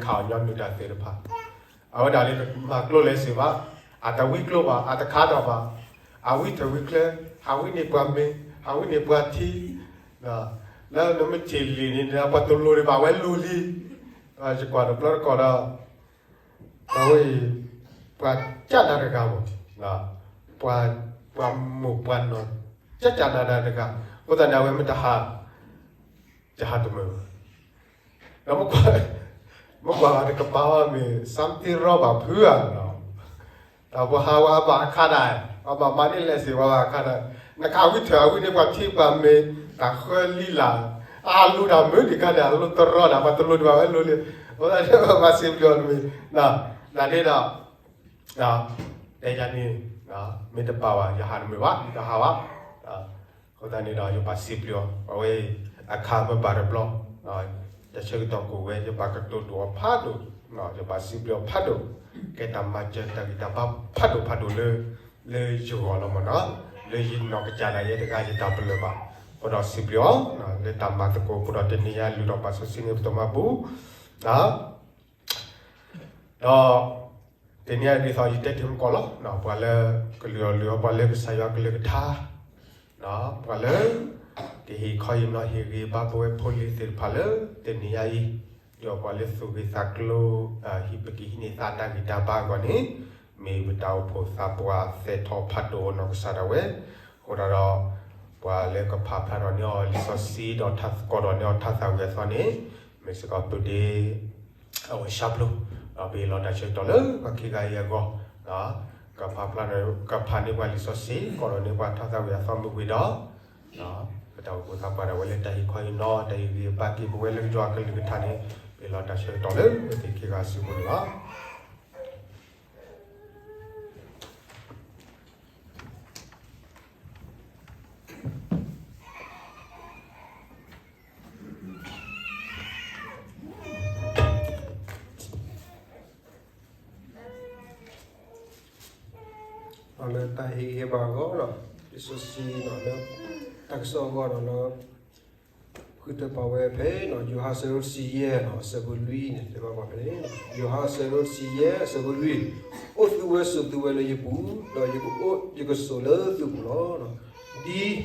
ဟးအီၣ်ညီနုၢ်တၢ်သ့ၣ်တဖၣ်, အဝဲဒၣ်လၢတမၤကျိလဲၤစ့ၢ်ဘၣ်, အတဝံကျိဘၣ်, အတခါဒီးဘၣ်, အဝံထၢၣ်ဝံချၢ, ဟးဝံန့ၢ်ပှၤမ့ၤ, ဟးဝံန့ၢ်ပှၤထံ, လၢနမ့ၢ်ထံၣ်လံာ်န့ၣ် ပှၤတလိၤဒံးဘၣ်ဝဲလိၤလံ, ယကွၢ်တဘျီတခီၣ်ဒီး အဝဲအံၤ ပှၤကၢ်နၤတဂၤမး, ပှၤ ပှၤမိၢ်ပှၤနီၢ် ကၢ်ကၢ်နၤနၤတဂၤ, အဃိသတးန့ၣ် အဝဲမ့ၢ်တဟး ယဟးတမုာ်ဘၣ်, ဒီး မ့ၢ်ကွၢ်ဘၣ်တကပၤဘၣ်မ့ၢ် something wrong ဘၣ်ဖုဧါနီၤ, ဒီးပှၤဟးဝဲဘၣ်အခါဒၣ်, ပှၤဘၣ်မၤန့ၢ်လဲၤစ့ၢ်ဝဲဘၣ်အခါဒၣ်, နခးဝံထၢၣ် အဝံန့ၢ်ပှၤထံပှၤမ့ၤ, တၢ်ဃၢလံလၢ်, အလိၤတၢ်မုာ်လံခါန့ၣ် အလိၤတရီဒီး ပှၤတလိၤဒံးဘၣ်ဝဲလိၤလံ, အဃိသတးန့ၣ် ပဘၣ်စံးဘျုးအီၤတမံၤ, နဒ်န့ၣ်ဒီး တဲယၤန့ၣ် မ့ၢ်တပာ်ဘၣ် ယဟးတမုာ်ဘၣ် ယတဟးဘၣ်, အဃိသတးန့ၣ်ဒီး ယဘၣ်စံးဘျုးအီၤ အဝဲ အခါမ့ၢ်ဘၣ်တဘျီ, တၢ်ဆၢကတီၢ်ကအိၣ်ဝဲ ယဘၣ်ကတိၤဒိၣ်အီၤဖးဒိၣ်, ယဘၣ်စံးဘျုးအီၤဖးဒိၣ်, ကဲတၢ်မၤစၢၤတၢ်ဂံၢ်တၢ်ဘါဖးဒိၣ်ဖးဒိၣ်လၢ လၢယဂီၢ်လီၤမ့ၢ်နီၤ, လၢယနီၢ်ကစၢ်ဒၣ်ယဲတဂၤယတၢ်ပလၢၢ်ဘၣ်, အဃိဒီးစံးဘျုးအီၤ လၢတၢ်မၤသကိးအဃိဒီး တနံၤညါလုၢ်ထီၣ်ပာ်စီဆှံန့ၣ် ပတမၤပူၤ ဒီး တနံၤအံၤဒ်သိးယတဲတ့ၢ်မူကီၢ်လီၤ, ပှၤလၢကလုၢ်အီၣ်လုၢ်အီပှၤလၢကစၢ်ယွၤကလုၢ်ကထါ, ပှၤလၢ ကဟ့ၣ်ခီဟ့ၣ်နီၤဟ့ၣ်ဂံၢ်ဘါပဝဲဖိလံၤသ့ၣ်တဖၣ်လၢ တနံၤညါအံၤ, ဒီးပှၤလၢသူၣ်ဂ့ၤသးကျိၤ ဟံးပက့ၤဟံးန့ၢ်သးတၢ်ဂံၢ်တၢ်ဘါအဂီၢ်န့ၣ်, မ့ၢ်ပတၢ်အိၣ်ဖှိၣ်သးပှၢ်သဲထီၣ်ဖးဒိၣ်အနီၢ်ကစၢ်ဒၣ်ဝဲ, အဃိဒီး ပှၤလၢကဖးဖျါထီၣ်န့ၢ်အီၤလံာ်စီဆှံဒီးထါသကိးထီၣ်န့ၢ်အီၤထါသၣ်ဝံၤအသီန့ၣ်, မ့ၢ်စ့ၢ်ကီးပုၢ်ဒ့ အဝဲရှါပျိ, ဒီးပဟ့ၣ်လီၤတၢ်ဆၢကတီၢ်လၢပှၤခံဂၤအံၤအဂီၢ်, ကဖးဖျါန့ၢ် ကဖးန့ၢ်ပှၤလံာ်စီဆှံ သကိးထီၣ်န့ၢ်ပှၤထါသၣ်ဝံၤအသီမုၢ်ဝံၤဒီး, ပတၢ်အိၣ်ဖှိၣ်သးပှၢ်ဒၣ်ဝဲလၢတၢ်ဟ့ၣ်ခီဟ့ၣ်နီၤ တၢ်ဟ့ၣ်ဂံၢ်ဘါက့ၤပဝဲလၢယွၤကလုၢ်ကထါန့ၣ်, ပဟ့ၣ်လီၤတၢ်ဆၢကတီၢ်လၢပသ့ၣ်ခံဂၤစုပူၤန့ၣ်လီၤ. လၢတၢ်ဟ့ၣ်ဂံၢ်ဟ့ၣ်ဘါအဂီၢ်, လံာ်စီဆှံလၢ တၢ်ကစီၣ်အဂီၢ်ဒီးလၢ ဃုထၢပာ်ဝဲဖဲ ယိၤဟၣ်အဆၢဒိၣ်တဆံယဲၢ် အဆၢဖိလွံၢ်န့ၣ် တဲဘၣ်ပှၤဖဲန့ၣ်, ယိၤဟၣ်အဆၢဒိၣ်တဆံယဲၢ် အဆၢဖိလွံၢ်, အိၣ်သုဝဲဆိးသုဝဲလၢယပူၤ, ဒီးယကအိၣ်ယကဆိးလၢသုပူၤ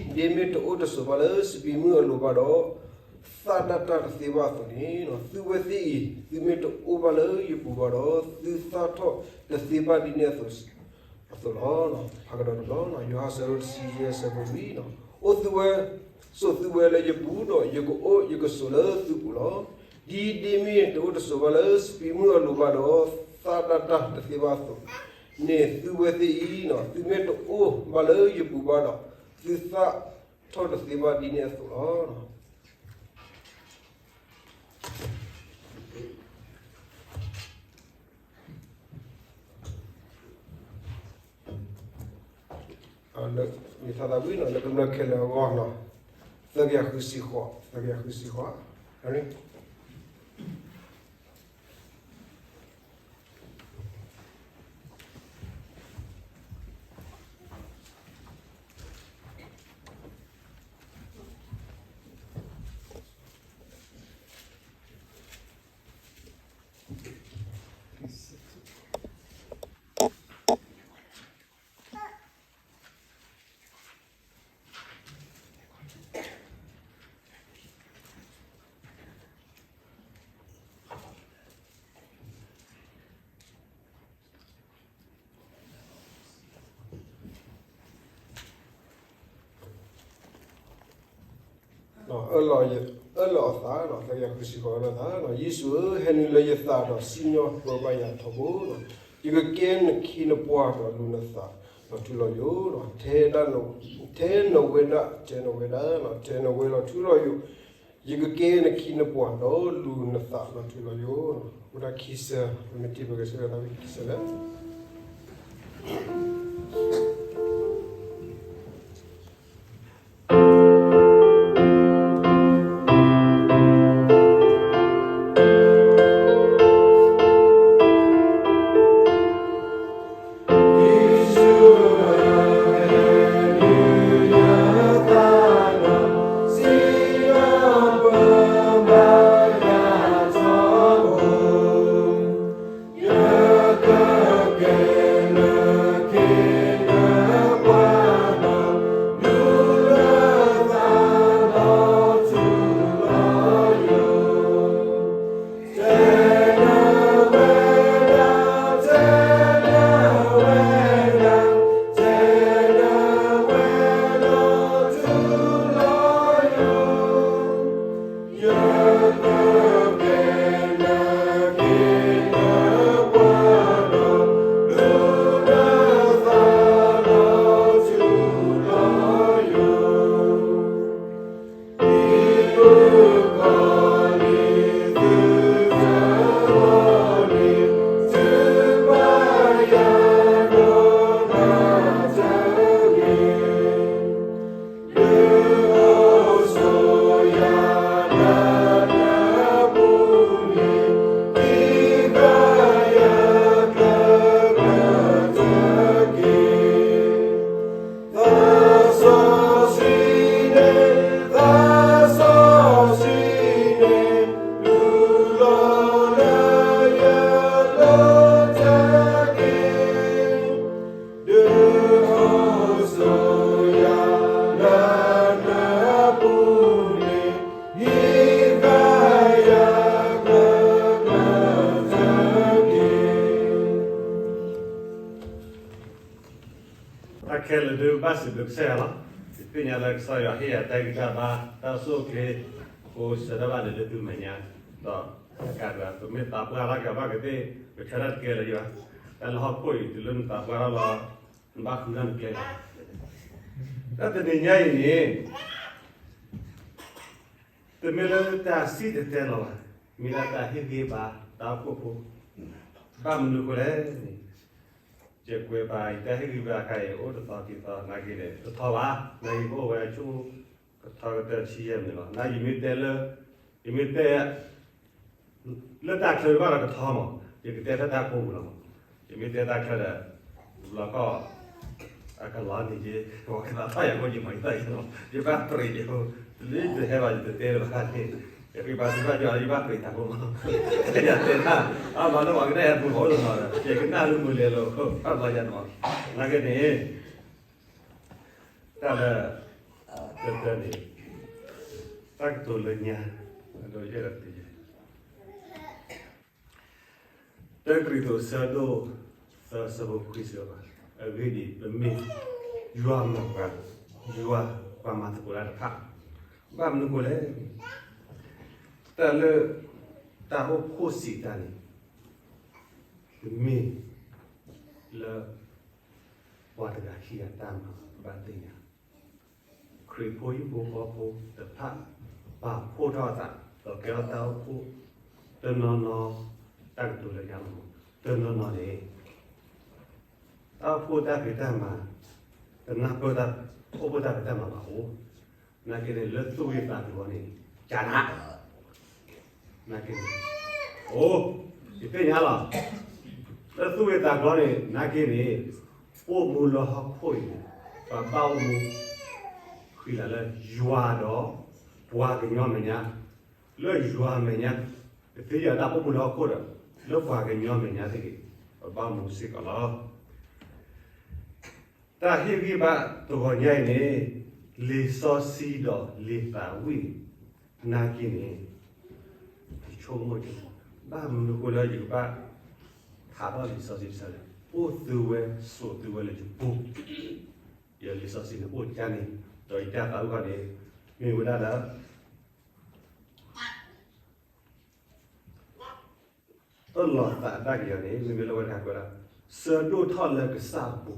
လီၤ. ဒ်ဒ့မ့ၢ်တအိၣ်တဆိးဘၣ်လၢစပံးမုၢ်အလိၤဘၣ်ဒီး သၣ်ဒၣ်တၢ်တသ့ဘၣ်အသိးန့ၣ်, သုဝဲသ့ၣ်အံၤ သုမ့ၢ်တအိၣ်ဘၣ်လၢယပူၤဘၣ်ဒီး သုသၣ်ထီၣ်တသ့ဘၣ်ဒ်န့ၣ်အသိး အသိးလီၤ. ဖးကဒီးတဘျီ, ယိၤဟၣ်အဆၢဒိၣ်တဆံယဲၢ် အဆၢဖိလွံၢ်, အိၣ်သုဝဲဆိးသုဝဲလၢယပူၤ, ဒီးယကအိၣ်ယကဆိးလၢသုပူၤလီၤ. ဒ်ဒ့မ့ၢ်တအိၣ်တဆိးဘၣ်လၢစပံးမုၢ်အလိၤဘၣ်ဒီး သၣ်ဒၣ်တၢ်တသ့ဘၣ်အသိးန့ၣ်, သုဝဲသ့ၣ်အံၤ သုမ့ၢ်တအိၣ်ဘၣ်လၢယပူၤဘၣ်ဒီး သုသၣ်ထီၣ်တသ့ဘၣ်ဒ်န့ၣ်အသိးလီၤ. လၢ ယထါသးဝံၣ်နီၤ လၢကမျၢၢ်ခဲလၢာ်အဂီၢ်နီၤ, သၢကယၤဃုဆံဃိး, သၢကယၤဃုဆံဃိး, အၢၣ်လီၤအသး, သၢကယၤဃုဆံဃိးအၢၣ်လီၤအသး, ယ့ၣ်ၡူးဧၢ, ဟဲနုာ်လၢယသးဒီးစံၣ်ညီၣ်ပၢဘၣ်ယၤထီဘိ, ယကကဲနခံနပှၤဒီးလူၤနသးလီၤထူလီၤယိာ်, ထဲနဝဲဒၣ်, ထဲနဝဲဒၣ်, ထဲနဝဲလီၤထူလီၤယိာ်, ယကကဲနခံနပှၤဒီးလူၤနသးလီၤထူလီၤယိာ်, ဝဲဒၣ်ခံဆၢ, မ့ၢ်တံၤပကဆၢလၢသးဝံၣ်ခံဆၢလၢ ဘၣ်စံးဘျုးကစၢ်ယွၤလီၤ. ယသ့ၣ်ညါလၢကစၢ်ယွၤဟ့ၣ်ယၤတၢ်ဂံၢ်တၢ်ဘါ တၢ်အိၣ်ဆူၣ်အိၣ်ချ့ အဃိဆၢထၢၣ်ဘၣ်လၢလၢသုမဲာ်ညါ, ဒီးတကးဒံး ပမ့ၢ်သးပှၢ်လၢကဘၣ်ကသ့ၣ် ပဆၢထၢၣ်တကဲလၢၤယွၤ, တၢ်လၢဟီၣ်ခိၣ်အံၤ တုၤလၢနသးပှၢ်ထီၣ်လီၤ နဘၣ်ဃုထၢၣ်နကျဲလီၤ. တၢ်တနံၤညါအံၤန့ၣ် တမ့ၢ်လၢတၢ်စံၣ်တဲၤတဲလီၤဘၣ်, မ့ၢ်ဒၣ်တၢ်ဟ့ၣ်ဂံၢ်ဘါတၢ်အိၣ်ဖှိၣ်ဖိ, ဘၣ်မနုၤအဃိလဲၣ်န့ၣ်, ယကွဲးဘၣ်အံၤ တၢ်ဟ့ၣ်ဂံၢ်ဘါအခါအံၤ အိၣ်တသီခံသီနာ်က့န့ၣ် တထီဘၣ်, နာ်က့ပအိၣ်ဝဲဆူ ကထီကတၢၢ်ဆံယဲၢ်မံၤလီၤ. နာ်က့ယမ့ၢ်တဲလၢ ယမ့ၢ်တဲ လၢတၢ်ချၢဘၣ်ဒီးကထီမး, ယကတဲဖဲတၢ်ကိးပူၤလီၤမး, ယမ့ၢ်တဲတၢ်ချၢဒီး ဘျီကီၢ် အကလီၤန့ၣ်က့, ပှၤကသးထီၣ်ယၤကိးယံာ်မး ယသးယံာ်လီၤ, ယဘၣ်ပြံးယၤ, လၢယတဟဲဘၣ် ယတတဲလၢၤဘၣ်န့ၣ်, ယဃ့ဘါထုကဖၣ်က့ၤ ယဘၣ်ပြံးတၢ်ဖိမး, ယတဲတၢ် အမၤလၢပှၤကနၣ်ယၤပူၤမးအိၣ်တနီၤဒီး ယကနၣ်လၢမုၢ်လဲၤလိာ် ဘၣ်ဘျီယၤနီၤ, နာ်က့န့ၣ် တၢ်လၢ တၢ်တၢ်န့ၣ် တၢ်ကတိၤလၢညါ အဒိယဲၢ်ဒီးတယဲၢ် တၢကရံၣ်သူး အဆၢဒိၣ်သၢ အဆၢဖိခွံစံးဘၣ်, အဂ့ၢ်ဒ်အံၤ, ပမ့ၢ်ယွၤမၤပှၤ, ယွၤပှၤမၤသကိးတၢ်တဖၣ်, ဘၣ်မနုၤအဃိလဲၣ်, တၢ်လၢ တၢ်အိၣ်ဖှိၣ်စံးတၢ်န့ၣ် တမ့ၢ်လၢ ပှၤတဂၤခံဂၤတၢ်မၤဘၣ်သ့ၣ်ညါ, ခရံာ်ဖိဟံၣ်ဖိဃီဖိတဖၣ် ပာ်ဖှိၣ်ထီၣ်အသး ဒီးကဲထီၣ်တၢ်အိၣ်ဖှိၣ် တနီၤနီၤ တၢ်ကတိၤလၢညါလီၤမး, တနီၤနီၤန့ၣ် တၢ်အိၣ်ဖှိၣ်တၢ်ဖံးတၢ်မၤ တနၢ်ပၢၢ်တၢ်အိၣ်ဖှိၣ်တၢ်ဖံးတၢ်မၤဘၣ်အိၣ်, နာ်က့န့ၣ် လၢသူၣ်ဂ့ၢ်သးကျိၤန့ၣ် ကနၣ် နာ်က့န့ၣ် အိၣ် ယသ့ၣ်ညါလီၤ, လၢသူၣ်ဂ့ၢ်သးကျိၤန့ၣ် နာ်က့န့ၣ် အိၣ်မူလၢဟီၣ်ခိၣ်အံၤန့ၣ် ပဘၣ်အိၣ်မူ ဃံလၤလၢယွၤဒီး ပှၤကညီမဲာ်ညါ, လၢယွၤမဲာ်ညါ, ပသ့ၣ်ညါတၢ်အိၣ်မူလၢဟီၣ်ခိၣ်ဒီး လၢပှၤကညီမဲာ်ညါသ့ၣ်ဂ့ၤ, ပဘၣ်အိၣ်မူစ့ၢ်ကီးလီၤ. တၢ်ဟ့ၣ်ဂံၢ်ဘါတဂီၤညါအံၤန့ၣ် လံာ်စီဆှံဒီးလံာ်သးဝံၣ်န့ၣ် နာ်က့န့ၣ် ယဆိကမိၣ်က့ၤ ဘၣ်မနုၤအဃိလၢယကဘၣ် ဖးထီၣ်လံာ်စီဆှံတဆၢလဲၣ်, အိၣ်သုဝဲဆိးသုဝဲလၢယပူၤ, ယလံာ်စီဆှံန့ၣ်အိၣ်ကါန့ၣ်, ဒီးယတၢ်သးဝံၣ်ခီန့ၣ် မ့ၢ်ဝဲဒၣ်လၢ တၢ်လီၤသးဒၣ်ကယီၤန့ၣ် မ့မ့ၢ်လၢဝဲတခါကွဲးဒၣ် ဆၢဒိၣ်ထီၣ်လၢကစၢ်အပူၤ,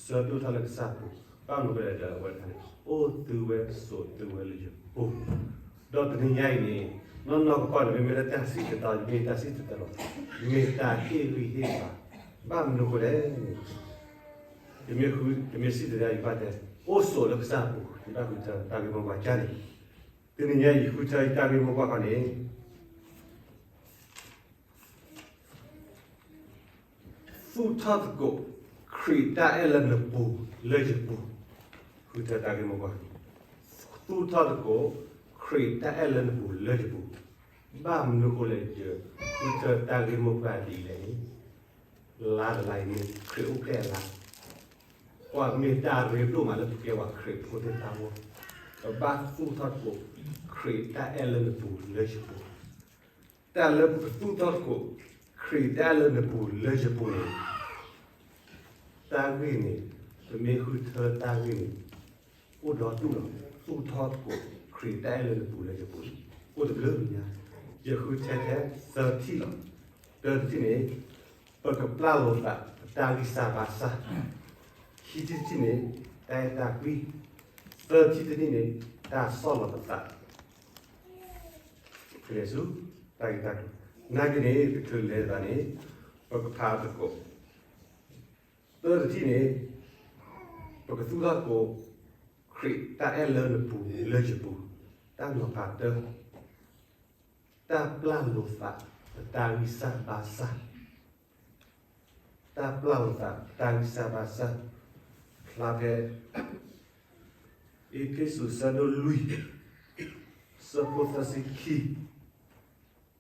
ဆၢဒိၣ်ထီၣ်လၢကစၢ်အပူၤ, ဘၣ်မနုၤဃိလဲၣ်ဒီး အဝဲတခါန့ၣ် အိၣ်သုဝဲဆိးသုဝဲလၢယပူၤ, ဒီးတနံၤညါအံၤန့ၣ် နီၢ်နီၢ်ကီၢ်ကီၢ်န့ၣ် မ့မ့ၢ်လၢတၢ်စံၣ်တဲၤတဲလီၤ မ့ၢ်တၢ်စံၣ်တဲၤတဲလီၤ, မ့ၢ်တၢ်ဟ့ၣ်ဂံၢ်ဟ့ၣ်ဘါ, ဘၣ်မနုၤဃိလဲၣ်န့ၣ် ယမ့ၢ်ဃု ယမ့ၢ်စံၣ်တဲၤတဲ ယဘၣ်တဲ အိၣ်ဆိးလၢကစၢ်အပူၤ, ယဘၣ်ဃုထၢတၢ်ဂ့ၢ်မိၢ်ပှၢ်ကါန့ၣ်, တနံၤညါအံၤ ယဃုထၢယတၢ်ဂ့ၢ်မိၢ်ပှၢ်ခီန့ၣ် သူၣ်ထီၣ်သကိး ခရံာ်တၢ်အဲၣ်လၢနပူၤလၢယပူၤ, ဃုထၢတၢ်ဂ့ၢ်မိၢ်ပှၢ်, သူၣ်ထီၣ်သကိး ခရံာ်တၢ်အဲၣ်လၢနပူၤလၢယပူၤ, ဘၣ်မနုၤအဃိလဲၣ် ယဃုထၢတၢ်ဂ့ၢ်မိၢ်ပှၢ်ဒ်လဲၣ်န့ၣ်, လါတလါအံၤန့ၣ် ခရံာ်အိၣ်ဖျဲၣ်အလါ, ကွၢ်မ့ၢ်တၢ်ရ့ဒိၣ်မးလၢပကဲပှၤခရံာ်ဖိသ့ၣ်တဖၣ်အဂီၢ်, ပဘၣ်သူၣ်ထီၣ်သကိး ခရံာ်တၢ်အဲၣ်လၢနပူၤလၢယပူၤ တၢ်လၢပကသူၣ်ထီၣ်သကိး ခရံာ်တၢ်အဲၣ်လၢနပူၤလၢယပူၤန့ၣ်, တၢ်ဂ့ၢ်န့ၣ် ပမ့ၢ်ဃုထၢတၢ်ဂ့ၢ်န့ၣ် အိၣ်ဒီဒူၣ်လီၤ. သူၣ်ထီၣ်သကိး ခရံာ်တၢ်အဲၣ်လၢနပူၤလၢယပူၤန့ၣ် အိၣ်တဘျုးညါ, ယဃုထၢထဲသၢထံၣ်လီၤ. တၢတထံၣ်န့ၣ် ပကပျၢ်လိာ်သး ပတၢ်ဂံၢ်စၢ်ဘါစၢ်, ခံထံၣ်တထံၣ်န့ၣ် တၢ်အဲၣ်တၢ်ကွံ, သၢထံၣ်တထံၣ်န့ၣ် တၢ်ဆီၣ်လီၤပသး ကလဲၤဆူ တၢ်ဂ့ၢ်တၢ်ကျိၤ, နာ်က့န့ၣ် ပချုးလဲၤသးန့ၣ် ပကဖးသကိး, သၢတထံၣ်န့ၣ် ပကသူၣ်ထီၣ်သကိး ခရံာ်တၢ်အဲၣ်လၢနပူၤလၢယပူၤ, တၢ်နီၤဖးတၢ, တၢ်ပျၢ်လိာ်သး ပတၢ်ဂံၢ်စၢ်ဘါစၢ် တၢ်ပျၢ်လိာ်သး တၢ်ဂံၢ်စၢ်ဘါစၢ်, ဖျါဖဲ အ့းဖ့းစူး ဆၢဒိၣ်လွံၢ် ဆၢဖိသၢဆံခံ,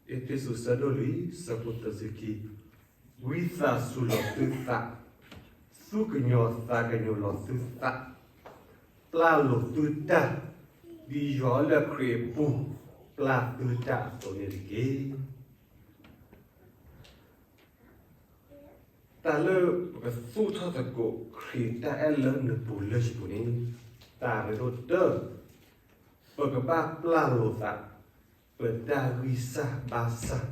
အ့းဖ့းစူး ဆၢဒိၣ်လွံၢ် ဆၢဖိသၢဆံခံ, ဝံသးစူၤလီၤသုသး, သူၣ်ကညီၤသးကညီၤလီၤသုသး, ပျၢ်လိာ်သုတၢ်, ဒ်ယွၤလၢခရံာ်အပူၤ ပျၢ်သုတၢ်အသိးန့ၣ်တက့ၢ်. တၢ်လၢပကသူၣ်ထီၣ်သကိးခရံာ်တၢ်အဲၣ်လၢနပူၤလၢယပူၤန့ၣ်, တၢ်ရ့ဒိၣ်တၢၢ်, ပကဘၣ်ပျၢ်လိာ်သး ပတၢ်ဂံၢ်စၢ်ဘါစၢ်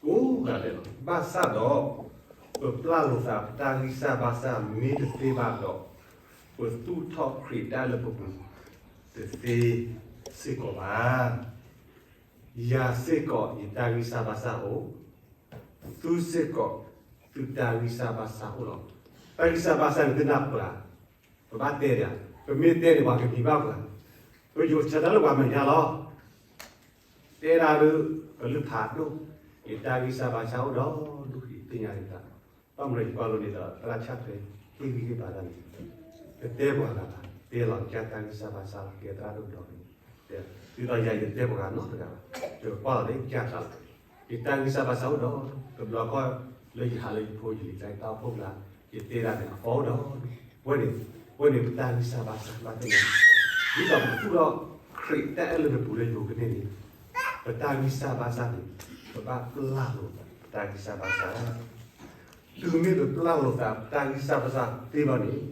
ကိးဂၤဒဲးလီၤ. ဘၣ်ဆၣ်ဒီး ပပျၢ်လိာ်သးပတၢ်ဂံၢ်စၢ်ဘါစၢ်မ့ၢ်တသ့ဘၣ်ဒီး, ပသူၣ်ထီၣ်ခရံာ်တၢ်အဲၣ်လၢပပူၤတသ့စ့ၢ်ကီးဘၣ်. ယၤစ့ၢ်ကီးယတၢ်ဂံၢ်စၢ်ဘါစၢ်အိၣ်, သုစ့ၢ်ကီး သုတၢ်ဂံၢ်စၢ်ဘါစၢ်အိၣ်လီၤ. တၢ်ဂံၢ်စၢ်ဘါစၢ်န့ၣ် သုနၢ်ပၢၢ်ဧါ, ပဘၣ်တဲဒၣ်, ပမ့ၢ်တဲန့ၣ် ပှၤကနံၤဘၣ်ပှၤ, ပယိၤဆၢတၢ်လၢပှၤမဲာ်ညါလီၤ. တဲဒၣ်ဒီး ကလုၢ်ဖးဒိၣ်, ယတၢ်ဂံၢ်စၢ်ဘါစၢ်အိၣ်ဒီး ဒူၣ်ဃံသ့ၣ်ညါယသး, ဘၣ်မနုၤယကွၢ်လိန့ၣ်ဒီး သရၣ်ဆၣ်ထွဲ ဟ့ၣ်ဂံၢ်ဟ့ၣ်ဘါတၢ်န့ၣ်, ပတဲပှၤဂၤဘၣ်, တဲလီၤကစၢ်တၢ်ဂံၢ်စၢ်ဘါစၢ်လီၤ. ကဲသရၣ်ဒိၣ်ကဒီးန့ၣ်, ဒ်သိးယၤယတဲပှၤဂၤနီတဂၤဘၣ်, ယကွၢ်လီၤလၢကစၢ်တၢ်လီၤ. ယတၢ်ဂံၢ်စၢ်ဘါစၢ်အိၣ်ဒီး တဘျီဃီလၢယဟးလၢယဖိယလံၤကျါ ယတၢ်အိၣ်ဖှိၣ်ကျါ, ယတဲဒၣ်န့ၣ် အဖီအိၣ်ဒီး, ဝဲန့ၣ်, ဝဲန့ၣ်ပတၢ်ဂံၢ်စၢ်ဘါစၢ်ဘၣ်သ့ၣ်ညါ, ဒ်သိးပသူၣ်ထီၣ်ခရံာ်တၢ်အဲၣ်လၢနပူၤလၢယပူၤကန့ၢ်န့ၣ်, ပတၢ်ဂံၢ်စၢ်ဘါစၢ်န့ၣ် ပဘၣ်ပျၢ်လိာ်သးပတၢ်ဂံၢ်စၢ်ဘါစၢ် တုၤမ့ၢ်ပပျၢ်လိာ်သးပတၢ်ဂံၢ်စၢ်ဘါစၢ်သ့ဘၣ်န့ၣ်,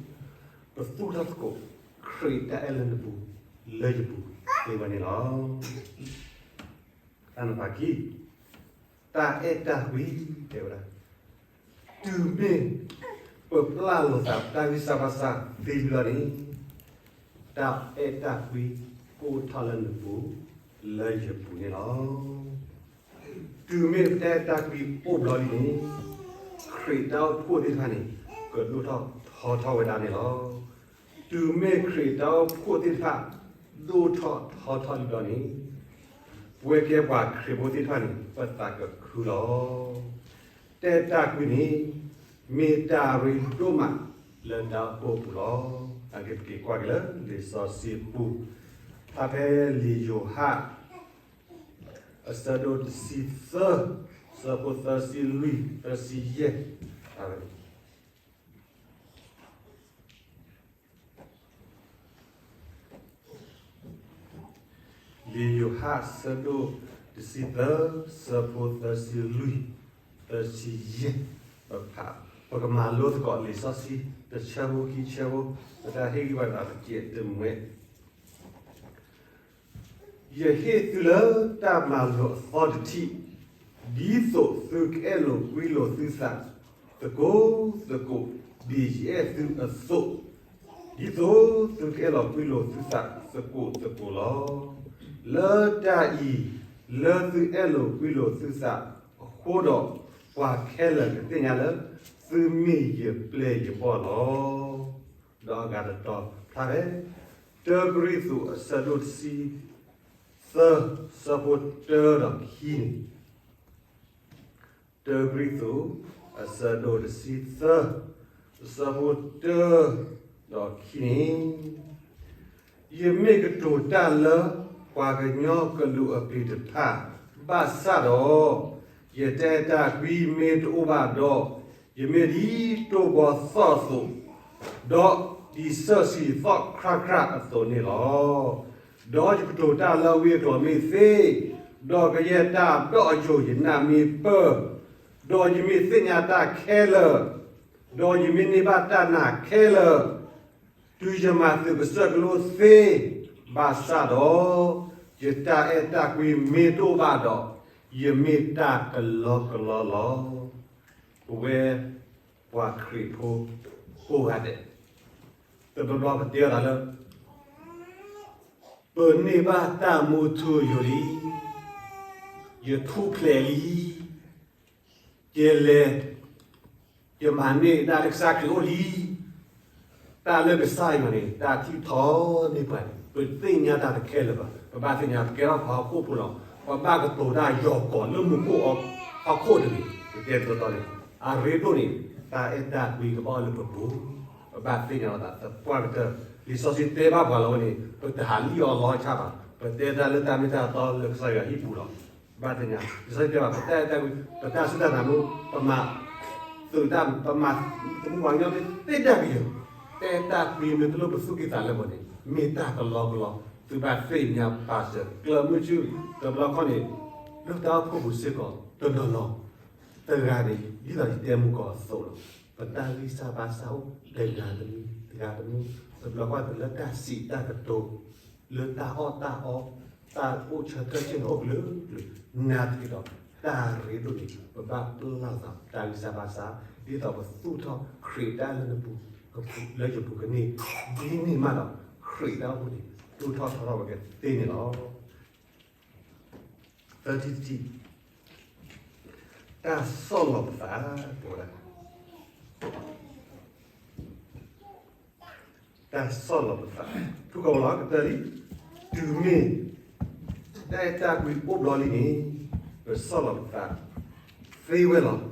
ပသူၣ်ထီၣ်သကိး ခရံာ်တၢ်အဲၣ်လၢနပူၤ လၢယပူၤသ့ဘၣ်န့ၣ်လီၤ. တၢ်နဖးကံ, တၢ်အဲၣ်တၢ်ကွံ, တဲဝဲဒၣ်, တုၤမ့ၢ်ပပျၢ်လိာ်သးပတၢ်ဂံၢ်စၢ်ဘါစၢ်သ့ဘၣ်န့ၣ်, တၢ်အဲၣ်တၢ်ကွံအိၣ်ထီၣ်လၢနပူၤ လၢယပူၤန့ၣ်လီၤ. တုၤမ့ၢ်ပတၢ်အဲၣ်တၢ်ကွံအိၣ်ဘျီလံန့ၣ်, ခရံာ်တၢ်အိၣ်ဖှိၣ်သ့ၣ်တဖၣ်န့ၣ် ကဒိၣ်ထီၣ်ထီထီၣ်ဝဲဒၣ်န့ၣ်လီၤ. တုၤမ့ၢ်ခရံာ်တၢ်အိၣ်ဖှိၣ်သ့ၣ်တဖၣ် ဒိၣ်ထီၣ်ထီထီၣ်လံဘျီန့ၣ်, ပဝဲကဲပှၤခရံာ်ဖိသ့ၣ်တဖၣ်န့ၣ် ပသးကခုလီၤ. တၢ်အဲၣ်တၢ်ကွံန့ၣ် မ့ၢ်တၢ်ရ့ဒိၣ်မးလၢတၢ်အိၣ်ဖှိၣ်အပူၤလီၤ. အဂ့ၢ်ပက့ၤကွၢ်က့ၤလၢလံာ်စီဆှံအပူၤ, ဖးဖဲလံာ်ယိၤဟၣ် အဆၢဒိၣ်တဆံသၢ, ဆၢဖိသၢဆံလွံၢ် သၢဆံယဲၢ်, လံာ်ယိၤဟၣ်ဆၢဒိၣ်တဆံသၢ, ဆၢဖိသၢဆံလွံၢ်, သၢဆံယဲၢ်, ပဖး, ပကမၤလိသကိးလံာ်စီဆှံ တဆၢဖိခံဆၢဖိ, ပတၢ်ဟ့ၣ်ဂံၢ်ဘါသးတကဲးတမှဲၤ ယဟ့ၣ်သုလၢတၢ်မၤလိာ်အသီတထံၣ်, ဒ်သိးသုကအဲၣ်လိာ်ကွံလိာ်သုသးသကိးသကိး, ဒ်ယအဲၣ်သုအသိး, ဒ်သိးသုကအဲၣ်လိာ်ကွံလိာ်သုသးသကိးသကိးလီၤ. လၢတၢ်အံၤ, လၢသုအဲၣ်လိာ်ကွံလိာ်သုသးအဃိဒီး, ပှၤခဲလၢာ်ကသ့ၣ်ညါလၢသုမ့ၢ်ယပျဲၢ်ယဘီၣ်လီၤ. ဒီးအဂၤတတီၤဖျါဖဲ တၢကရံၣ်သူး အဆၢဒိၣ်တဆံသၢ, ဆၢဖိတၢဒီးခံန့ၣ်, တၢကရံၣ်သူး အဆၢဒိၣ်တဆံသၢ, အဆၢဖိတၢဒီးခံန့ၣ်, ယမ့ၢ်ကတိၤတၢ်လၢပှၤကညီကလုာ်အပျ့ၤတဖၣ်, ဘၣ်ဆၣ်ဒီး ယတၢ်အဲၣ်တၢ်ကွံမ့ၢ်တအိၣ်ဘၣ်ဒီး, ယမ့ၢ်ဒ်တိၢ်ဘီသီၣ်အသိး, ဒီးဒ်စၢၣ်ဆံးသီၣ်ခရၣ်ခရၣ်အသိးန့ၣ်လီၤ. ဒီးယကတိၤတၢ်လၢဝံအကျိာ်မ့ၢ်သ့, ဒီးကယဲၢ်တၢ်ဒီးအယိာ်ယနၢ်မ့ၢ်ပၢၢ်, ဒီးယမ့ၢ်သ့ၣ်ညါတၢ်ခဲလၢာ်, ဒီးယမ့ၢ်န့ၢ်ဘၣ်တၢ်နာ်ခဲလၢာ်, တုၤယမၤသုးကစၢၢ်ကလိသ့, ဘၣ်ဆၣ်ဒီး ယတၢ်အဲၣ်တၢ်ကွံမ့ၢ်တအိၣ်ဘၣ်ဒီး, ယမ့ၢ်တၢ်ကလီကလီလီၤ. ပဝဲပှၤခရံာ်ဖိကိးဂၤဒဲး, တဘျီဘျီပတဲအသးလၢ ပန့ၢ်ဘၣ်တၢ်မူထူယိာ်လံ, ယထူၣ်ဖျဲးလံ, ယလဲၤ, ယမၤန့ၢ်ဒၣ်လၢကစၢ်ခရံာ်အိၣ်လံ, တၢ်လၢကစၢ်ယွၤန့ၣ် တၢ်ထံၣ်ထီန့ၢ်ပှၤန့ၣ် ပသ့ၣ်ညါတၢ်တခဲလၢာ်ဘၣ်. ပဘၣ်သ့ၣ်ညါ ပကဲထီၣ်ပှၤဟီၣ်ခိၣ်ဖိလီၤ. ပဘၣ်ကတိၤတၢ်ယီၤကီၤလၢမူခိၣ်ဟီၣ်ခိၣ်တဂ့ၤ. ပတဲတတီၤန့ၣ် အရ့ဒိၣ်န့ၣ် တၢ်အဲၣ်တၢ်ကွံကဘၣ်အိၣ်လၢပပူၤ, ပဘၣ်သ့ၣ်ညါလီၤသးသပှၢ်ကတၢၢ်. လံာ်စီဆှံတဲဘၣ်ပှၤလီၤဝဲန့ၣ် ပတဟးလံၣ်အီၤလီၤဆၣ်ဘၣ်. ပတဲတၢ်လၢတၢ်မ့ၢ်တၢ်တီလၢကစၢ်ယွၤဟံၣ်ပူၤလီၤ. ဘၣ်သ့ၣ်ညါ လံာ်စီဆှံတဲဘၣ် ပတၢ်အဲၣ်တၢ်ကွံ, ပတၢ်စူၢ်တၢ်နာ်မ့ၢ်, ပမၤ, သုးတၢ်, ပမၤ, သမူပှၤကညီမ့ၢ်သ့တၢ်ကယၢၤ, တၢ်အဲၣ်တၢ်ကွံမ့ၢ်တလိၣ်ပသူၣ်ကံၢ်သးလဲပှၤန့ၣ် မ့ၢ်တၢ်ကလီကလီ. သုဘၣ်သ့ၣ်ညါပာ်စၢၤကျၢၢ်မုၢ်ဆူၣ်, တဘျီခီန့ၣ် လၢတၢ်အိၣ်ဖှိၣ်ပူၤစ့ၢ်ကီး တနီၤနီၤ တဂၤန့ၣ် ဒ်သိးယတဲမုၢ်ကီၢ်အသိးလီၤ. ပတၢ်ဂံၢ်စၢ်ဘါစၢ်အိၣ်တဂၤတမံၤ တဂၤတမံၤ, တဘျီဃီလၢတၢ်စံးတၢ်ကတိၤ လၢတၢ်အီၣ်တၢ်အီ, တၢ်အိၣ်ဆၢထၢၣ်ဆ့ၣ်န့ၣ်အိၣ်ကလုာ်ကလုာ်, နာ်သက့ဒီး တၢ်ရ့ဒိၣ်န့ၣ် ပဘၣ်ပျၢ်သးတၢ်ဂံၢ်စၢ်ဘါစၢ် ဒ်သိးပသူၣ်ထီၣ်ခရံာ်တၢ်လၢနပူၤ လၢယပူၤကန့ၢ် ဒ်န့ၣ်မးဒီး ခရံာ်တၢ်အိၣ်ဖှိၣ်န့ၣ် သူၣ်ထီၣ်ထီထီၣ်ဝဲကသ့န့ၣ်လီၤ. သၢထံၣ်တထံၣ်, တၢ်ဆီၣ်လီၤပသး, တဲဝဲဒၣ် တၢ်ဆီၣ်လီၤပသး, ဖုၣ်ကိာ်လီၤ ကတၢၢ်လံ, တုၤမ့ၢ် တၢ်အဲၣ်တၢ်ကွံအိၣ်ဘျီလံန့ၣ် ပဆီၣ်လီၤပသးသ့ဝဲလီၤ. ပ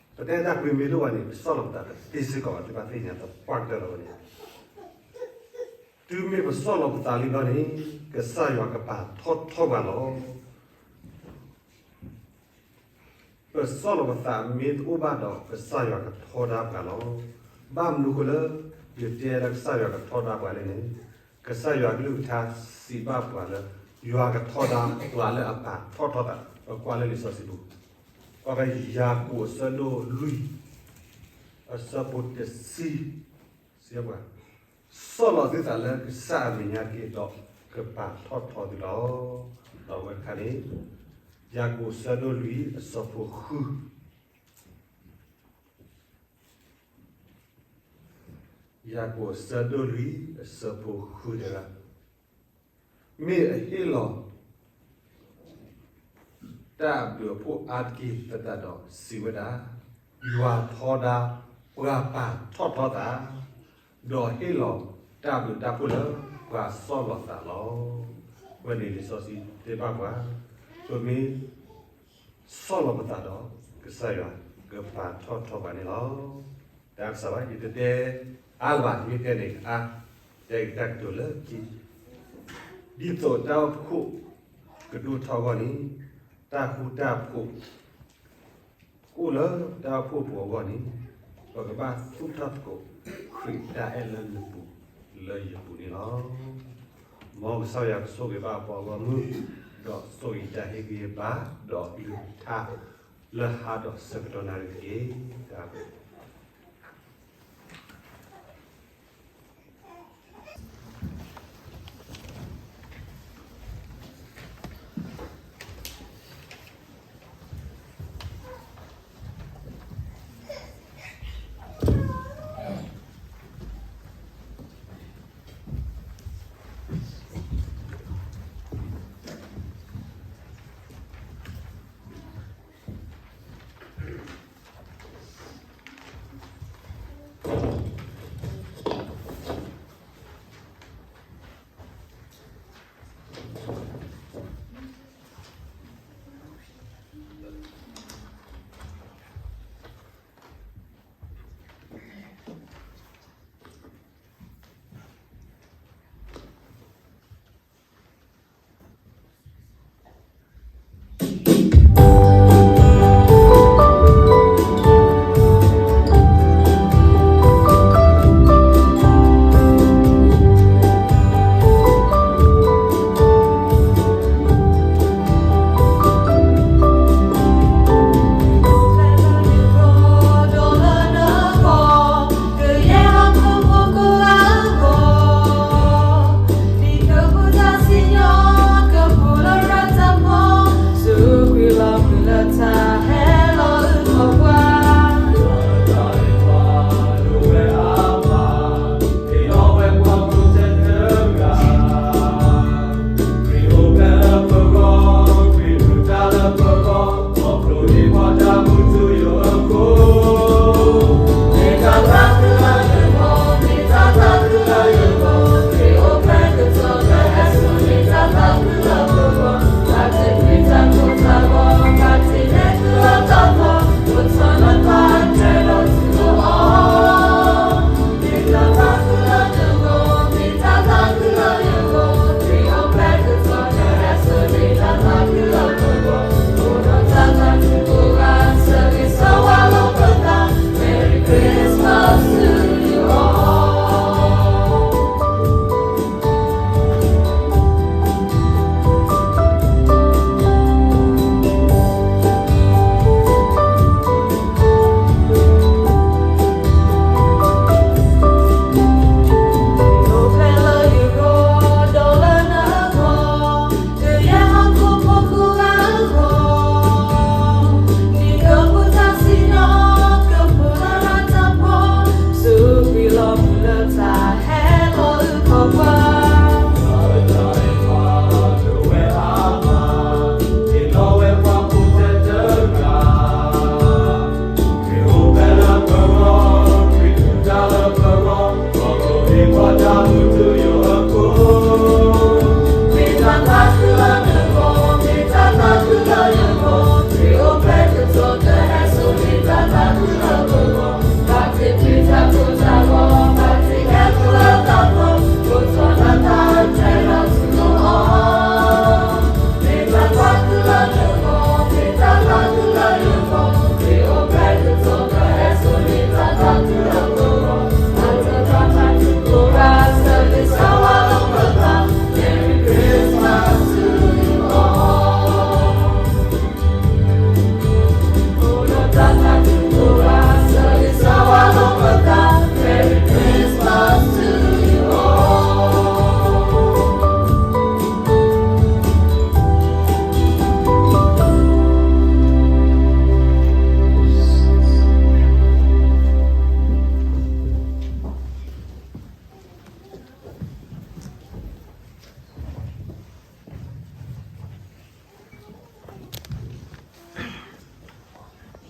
တၢ်အဲၣ်တၢ်ကွံမ့ၢ်တအိၣ်ဘၣ်န့ၣ် ပဆီၣ်လီၤပသးတသ့စ့ၢ်ကီးဘၣ်, သုဘၣ်သ့ၣ်ညါသပှၢ်ကတၢၢ်လီၤန့ၣ် တုၤမ့ၢ်ပဆီၣ်လီၤပသးလံဘျီန့ၣ် ကစၢ်ယွၤကပာ်ထီၣ်ထီပှၤလီၤ. ပဆီၣ်လီၤပသးမ့ၢ်တအိၣ်ဘၣ်ဒီး ကစၢ်ယွၤကထီဒါပှၤလီၤ. ဘၣ်မနုၤဃိလၢ ယတဲလၢကစၢ်ယွၤကထီဒါပှၤလဲၣ်န့ၣ်, ကစၢ်ယွၤကလုၢ်ကထါစံးဘၣ်ပှၤလၢ ယွၤကထီဒါပှၤလၢအပာ်ထီၣ်ထီသး, ပကွၢ်လၢလံာ်စီဆှံပူၤ, ကွၢ်ဖဲယၤကိာ်အဆၢဒိၣ်လွံၢ် အဆၢဖိတဆံ စံးပှၤ, ဆီၣ်လီၤသုသးလၢကစၢ်အမဲာ်ညါတက့ၢ်ဒီး ကပာ်ထီၣ်ထီသုလီၤ. ဒီးဝဲတခါန့ၣ် ယၤကိာ်ဆၢဒိၣ်လွံၢ် အဆၢဖိဃု, ယၤကိာ်ဆၢဒိၣ်လွံၢ် အဆၢဖိဃုတဲဒၣ်, မ့ၢ်အဟ့ၣ်လီၤ တၢ်အဘျုးအဖှိၣ်အါတက့ၢ်သတးဒီး စံးဝဲဒၣ်, ယွၤထီဒါ ပှၤပာ်ထီၣ်ထီသး, ဒီးဟ့ၣ်လီၤတၢ်ဘျုးတၢ်ဖှိၣ်လၢပှၤဆီၣ်လီၤသးလီၤ. ဝဲန့ၣ်လံာ်စီဆှံတဲဘၣ်ပှၤ, ပမ့ၢ် ဆီၣ်လီၤပသးဒီး ကစၢ်ယွၤကပာ်ထီၣ်ထီပှၤန့ၣ်လီၤ. တၢ်ကစီၣ်ဘၣ် ယတတဲအါဘၣ် မ့ၢ်တဲန့ၣ်အါ, တဲကတၢၢ်ကတိၤလၢခံ, ဒ်သိးတၢ်အိၣ်ဖှိၣ်ကဒိၣ်ထီၣ်အဂီၢ်န့ၣ်, တၢ်ဃူတၢ်ဖိး အိၣ်လၢတၢ်အိၣ်ဖှိၣ်ဖိအဂီၢ်န့ၣ်, ပကဘၣ်သူၣ်ထီၣ်သကိး ခရံာ်တၢ်အဲၣ်လၢနပူၤလၢယပူၤန့ၣ်လီၤ. မ်ကစၢ်ယွၤကဆိၣ်ဂ့ၤဘၣ်ပှၤဂီၢ်မုၢ်, ဒီးဆိၣ်ဂ့ၤတၢ်ဟ့ၣ်ဂံၢ်ဟ့ၣ်ဘါ, ဒီးကလုၢ်ကထါလၢဟါဒီးဆၢကတီၢ်နၣ်ရံၣ်တက့ၢ်. တၢ်ဘျုး